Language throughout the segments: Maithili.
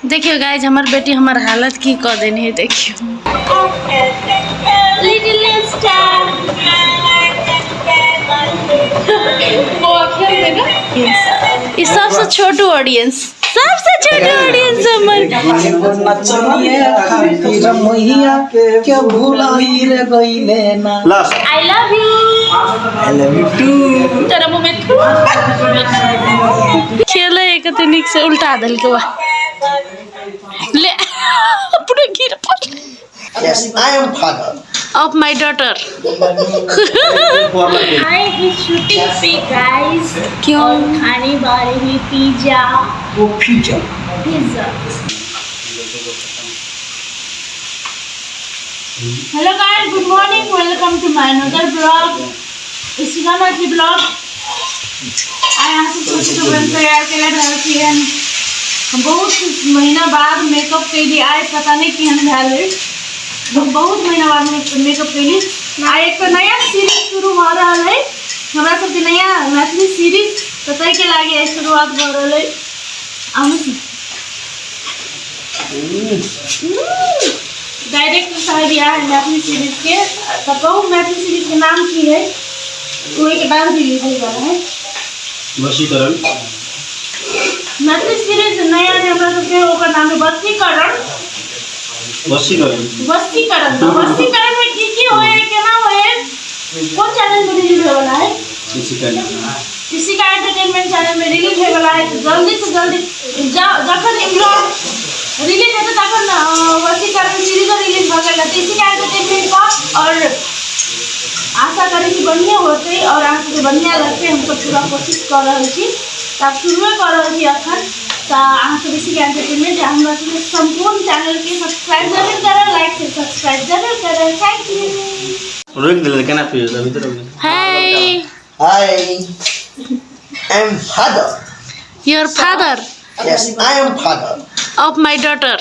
देखियो गाइज, हमर बेटी हमर हालत की कऽ देने है। देखियो लिटिल स्टार ई सबसे छोटू ऑडियंस, सबसे छोटू ऑडियंस हमर। Last. I love you. I love you too. तोरा मुँह में थू। खेले कते नीक से उल्टा देलकै। वाह, ले अपने गिर पड़लै। Yes, I am father. Of my daughter. आए हैं शूटिंग पे गाइस। क्यों? और खाने वाले हैं पिज्जा। वो pizza. Pizza. Hello guys, good morning, welcome to my another blog, Ishika Maithili blog. आइ अहाँ सब सोचि कऽ तैयार केला रहल छी। हम बहुत महीना बाद मेकअप कैली आइ, पता नहीं केहन भेल अछि। हम बहुत महीना बाद मेकअप कैली आइ। एक तऽ नया सीरीज शुरू भऽ रहल है हमरा सबके, नया मैथिली सीरीज, तऽ ताहिके लागि आइ शुरुआत भऽ रहल है। आउ, डायरेक्टर साहब आए हैं मैथिली सीरीज के, तऽ कहू मैथिली सीरीज के नाम की है, ओहि के बाद रिलीज होय वाला है। वशीकरण। मैथिली सीरीज नया जे हमरा सबके, ओकर नाम है वशीकरण। वशीकरण। वशीकरण। तऽ वशीकरण में की की होय है, केना होय है, कोन चैनल में रिलीज होय वाला है? इसी का। इशिका एंटरटेनमेंट चैनल में रिलीज होय वाला है। तऽ जल्दी से जल्दी जखन ई ब्लॉग रिलीज हेतै तखन वशीकरण सीरीजो रिलीज भऽ गेल रहतै इशिका एंटरटेनमेंट पर। और आशा करै छी बढ़िआँ होतै और अहाँ सबके बढ़िआँ लगतै। हमसब पूरा कोशिश कऽ रहल छी, तऽ आब शुरुए कऽ रहल छी अखन। तऽ अहाँ सब इशिका एंटरटेनमेंट हमरा सबके सम्पूर्ण चैनलके सब्सक्राइब जरूर करब, लाइक से सब्सक्राइब जरूर करब। Thank you. रोकि देलै केना फिर अभी तो रोकि। हाय। Hi. I am father. Your father? Yes, I am father. Of my daughter.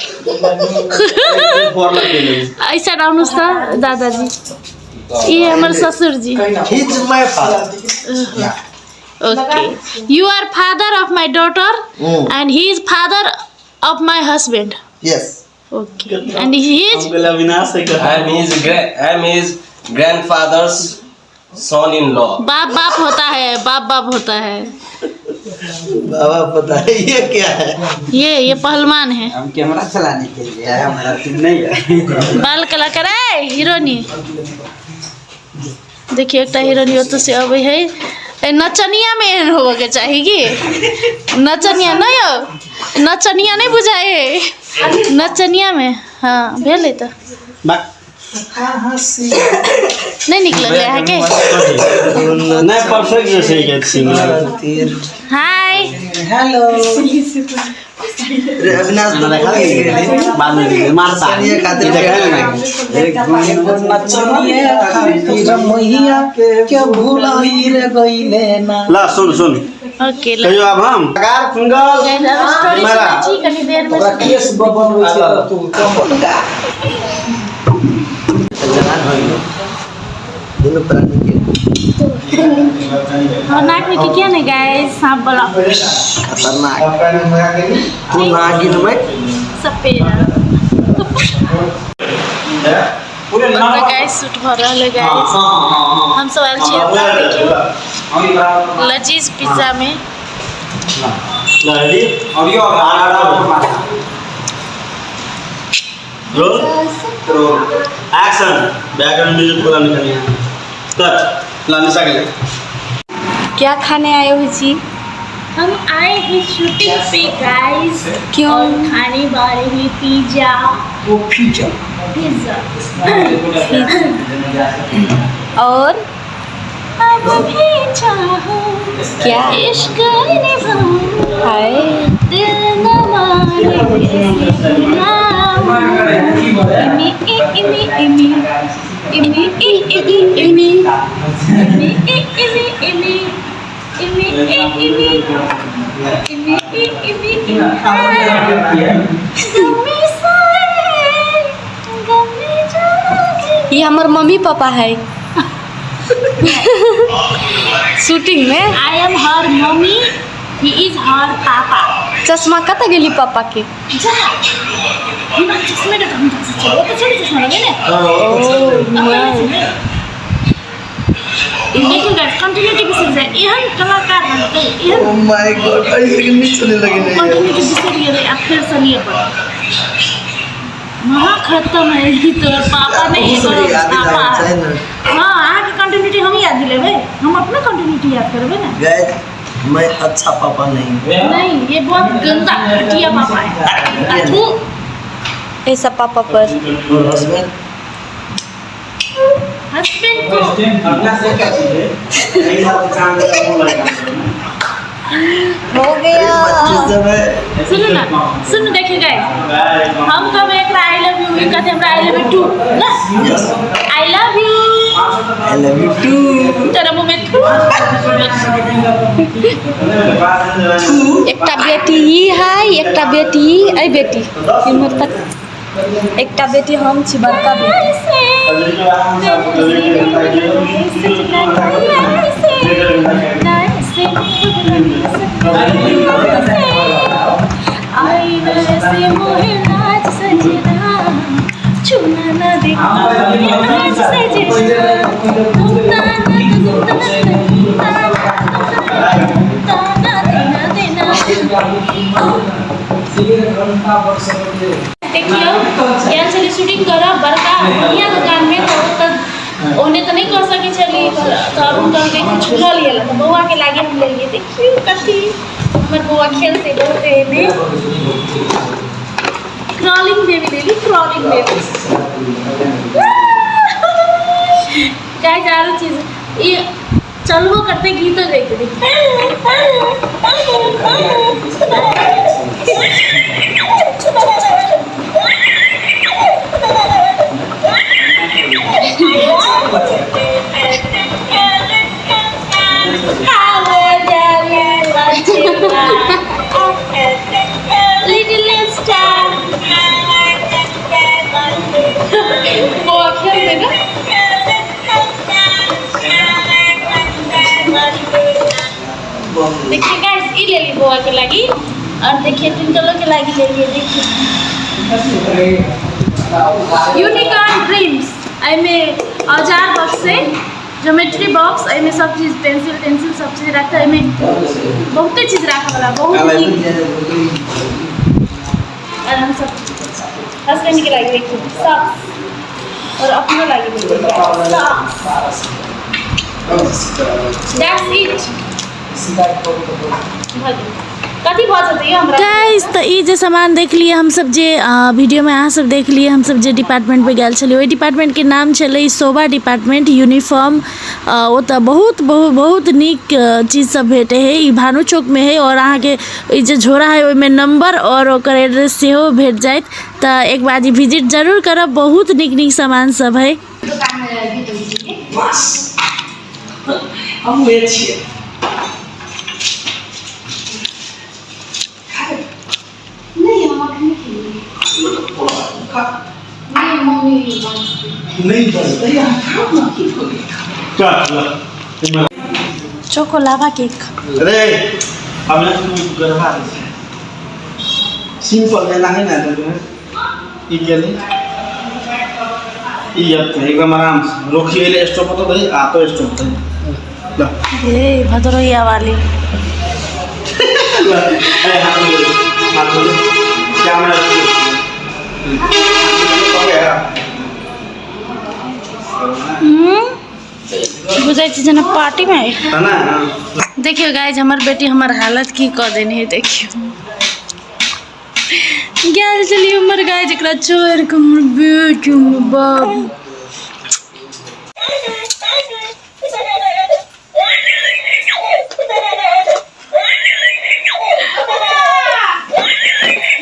ऐसा आउनुहोस् त दादाजी, ये हमर ससुर जी। He is my father. Yeah. Okay, you are father of my daughter and he is father of my husband. Yes. Okay, and he is Avinash है। I am his grandfather's son-in-law. बाप बाप होता है, बाप बाप होता है। बाबा, पता है ये क्या है? ये पहलवान है। हम कैमरा चलाने के लिए आए, हमारा टीम नहीं है। बाल कलाकार है। हिरोनी देखियो, एकटा हिरोनी ओतऽ से अबै है। ए नचनिया में एहन होबऽ के चाही कि नचनिया नहीं हो, नचनिया नहीं बुझाए है नचनिया में। हाँ, भेलै तऽ नहीं निकलल अहाँके। नहीं, परफेक्ट जैसे ही सिंगर। हाय। हेलो। रे अविनाश तो भूल गेली। बाद में मारता। ये खातिर। नचनिया खातिर मैया के भुलाई रे गइले ना। ला सुन सुन। ओके। कहियो आब हम कार सिंगल। स्टोरी सुनै छी कनी देर में। ओकरा केस बनबै छै तऽ तू कम। जवान हो गेलो दुनू प्राणी के। और नाक में की किया नहीं गाइस, सांप वाला। खतरनाक तू नागिन में। सपेरा। गाइस, शूट भऽ रहल है। गाइस, हम सब आयल छी एतऽ, देखियौ, लजीज पिज्जा में। Ready, roll, action. Background music पूरा निकल, कट। ला निशा के लिए। क्या खाने आए हो जी? हम आए हैं शूटिंग पे गाइस। क्यों? और खाने वाले हैं पिज्जा। वो पिज्जा। पिज्जा। और अब भी चाहो क्या? इश्क निभाऊं, हाय। दिल न माने कैसे मनाऊं। इमी इ इमी इमी इमी इ इमी इमी इमी इ इमी इमी इमी इ इमी इमी इ इमी इमी। गमी सोए गमी जागे। ये हमार मम्मी पापा है शूटिंग में। I am her mummy, he is her papa. चश्मा कतऽ गेली पापा के? जा, हमरा चश्मे के ढंग से छै, ओतऽ छै ने चश्मा लगे ने। देखियौ गाइस, कंटिन्यूटी बिसरि जाय, एहन कलाकार बनतै एहन। ओ my God, अरे लेकिन नीक चले लगे नहीं। कंटिन्यूटी बिसरि गेलै आ फेरसँ लिअ पड़त। महा खत्म है ई, तोहर पापा नहीं। अहूँ सबके याद पापा दिलाबऽ चाही ने। हाँ, अहाँके कंटिन्यूटी हम याद दिलेबै, हम अपना कंटिन्यूटी याद करबै ने। गाइस, मैं अच्छा पापा नहीं हूँ। नहीं, ये बहुत गंदा घटिया पापा है थू। ऐसा पापा पर और हस्बैंड? हस्बैंड को हो गया। बच्चे सब है। सुनू ना, सुनू, देखिए गाइस, हम कहबै एकरा I love you, ई कहतै हमरा I love you to ना। Yes. I love you. I love you too. तोरा मुँह में थू। एकटा बेटी ई है, एकटा बेटी ई, एहि बेटी इम्हर तक एकटा बेटी, हम छी बड़का बेटी। देखियौ, गेल छली शूटिंग करऽ बड़का बढ़िआँ दोकानमे, तऽ ओतऽ ओहने तऽ नहि कऽ सकै छली, तऽ अरुण कहलकै किछु लऽ लिअ, तऽ बौआके लागे हम लेलियै। देखियौ कथी, हमर बौआ खेलतै बहुत एहिमे। क्रॉलिंग बेबी लेली, क्रॉलिंग बेबी। गाइस, आरो चीज, ई चलबो करतै, गीतो गैते। देखियौ। लिटिल स्टार, बौआ खेलतै ने। देखिए गाइस, ई लेली बौआ के लागी और देखिए ट्विंकलो के लागी लेलिए। देखिए, यूनिकॉर्न ड्रीम्स, एहिमे औजार बॉक्स है, ज्योमेट्री बॉक्स, एहिमे सब चीज, पेंसिल टेंसिल सब चीज रखता है। एहिमे बहुते चीज राखे वाला, बहुत नीक। और हम सब हस्बैंड के लागी देखिए सॉक्स और अपनो लागी देखिए सॉक्स। That's it. कथी भऽ जेतै यौ हमरा? गाइस, तऽ ई जे सामान देखलियै हमसब, जे वीडियोमे अहाँ सब देखलियै, हमसब जे डिपार्टमेंट पे गेल छलियै, ओहि डिपार्टमेंटके नाम छलै शोभा डिपार्टमेंट यूनिफॉर्म। ओतऽ बहुत बहुत बहुत नीक चीज सब भेटै है। ई भानु चौकमे है और अहाँके ई जे झोरा है, ओहिमे नंबर और ओकर एड्रेस सेहो भेट जायत, तऽ एक बार विजिट जरूर करब। बहुत नीक नीक सामान सब है। बस, हम उहे छियै। नहीं, हम अखने खेलिए। नहीं मम्मी, नहि बजतै, अहाँ खाउ ने, की भऽ गेल? Choco lava cake. अरे, हमरा गरबा दै छै। सिंपल में लागे ना तो ई गेली, ई अब तो एकदम आराम से रोकी ले, स्टॉप तो दे आ, तो स्टॉप दे ल। ए भदरोहिया वाली। ल, अरे हाथ में ले, हाथ में ले, कैमरा हो गया। बुझाइ छै जेना पार्टीमे। है ना? देखियौ गाइज, हमर बेटी हमर हालत की कऽ देने है। देखियौ, गेल छलियै हमर गाय, जकरा छोड़ि कऽ हमर बेटी, हमर बाबू।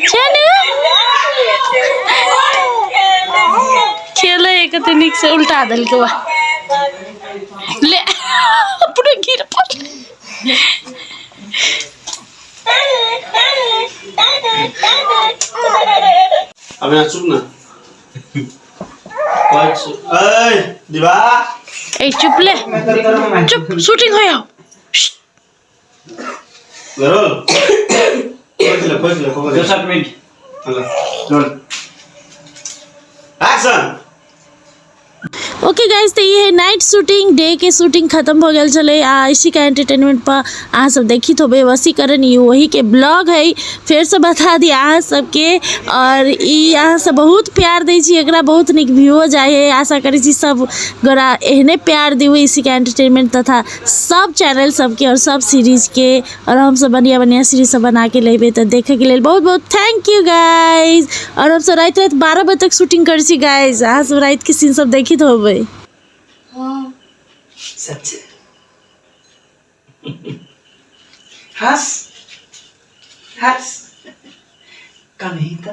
चलू, खेलै कते नीक से, उल्टा देलकै। वाह, ले, अपनो गिर पड़लै। अब यहाँ चुप ना। ए दिवा। ए, चुप ले, चुप, शूटिंग हो। रोल। खोजि ले, खोजि ले, खोजि ले। दोसर minute. Roll. Action. Okay guys, तऽ ई है नाइट शूटिंग। डे के शूटिंग खत्म भऽ गेल छलै आ इशिका एंटरटेनमेंट पर अहाँ सब देखित होबै वशीकरण, ई वही के ब्लॉग है। फेरसँ बता दी अहाँ सबके, और ई अहाँ सब बहुत प्यार दै छी एकरा, बहुत नीक व्यूओ जाइ है। आशा करै छी सब गोरा एहने प्यार दियौ इशिका एंटरटेनमेंट तथा सब चैनल सबके और सब सीरीजके, और हमसब बढ़िआँ बढ़िआँ सीरीज सब बनाके लेबै। तऽ देखैके लेल बहुत बहुत thank you guys. और हमसब राति राति 12 बजे तक शूटिंग करै छी गाइज, अहाँ सब रातिके सीन सब देखित होबै। सच्चे हंस हंस कन्हिता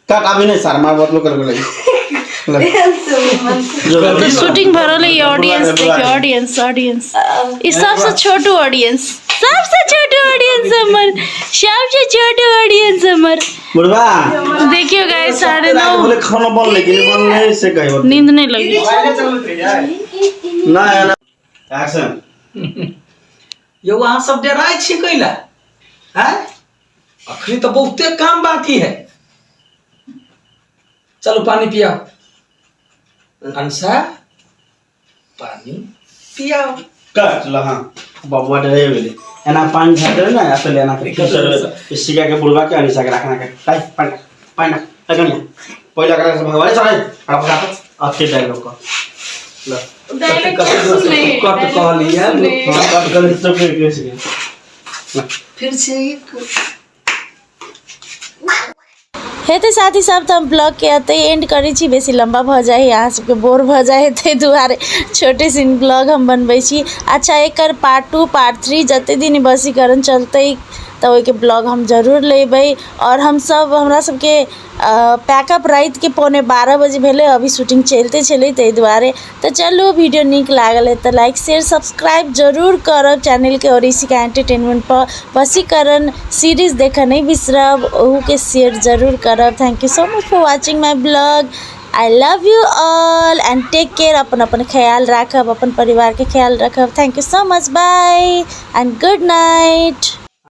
कट, अभी नहीं सर, मार बहुत लोग कर लगी। तऽ शूटिंग भऽ रहल है। ऑडियंस देखियौ, ऑडियंस, ऑडियंस, ई सबसँ छोटू ऑडियंस, सबसँ छोटू ऑडियंस हमर, सबसँ छोटू ऑडियंस हमर। बुढ़वा। देखियौ गाइस, 9:30। बोले खाना बनले कि नहीं बनले से कही। नींद नहीं लगी। ना ना, एक्शन। यौ, अहाँ सब डराइ छी कैला? हैं, अखनी तऽ बहुते काम बाकी है। चलो, पानी पियाओ। अंशा, पानी पियाओ। कट ल। हाँ बबुआ, डरे गेलै। एना पानि झाड़ि देबै ने, आ पहिले एना के इशिका के, बुढ़वा के, अनिशा के रखना के ताई पानि पानि रख। पहिला करा भगवान चढ़ै अड़ा अथे डायलॉग का ल। कट कहलियै। हाँ, कट कर सब के के। फिर से एक हेतै साथी सब, तऽ हम ब्लॉगके एतै एंड करै छी। बेसी लम्बा भऽ जाइ है, अहाँ सबके बोर भऽ जाइ है, ताहि दुआरे छोटे सिन ब्लॉग हम बनबै छी। अच्छा, एकर पार्ट 2, पार्ट 3, जते दिन वशीकरण चलतै तऽ ओहिके ब्लॉग हम जरूर लेबै। आओर हमसब, हमरा सबके पैकअप रातिके 11:45 बजे भेलै, अभी शूटिंग चलिते छलै, ताहि दुआरे। तऽ चलू, वीडियो नीक लागल है तऽ लाइक, शेयर, सब्सक्राइब जरूर करब चैनलके आओर इशिका एंटरटेनमेंट पर वशीकरण सीरीज देखऽ नहि बिसरब, ओहूके शेयर जरूर करब। Thank you so much for watching my vlog. I love you all and take care. अपन अपन ख्याल राखब, अपन परिवारके ख्याल रखब। Thank you so much, bye and good night.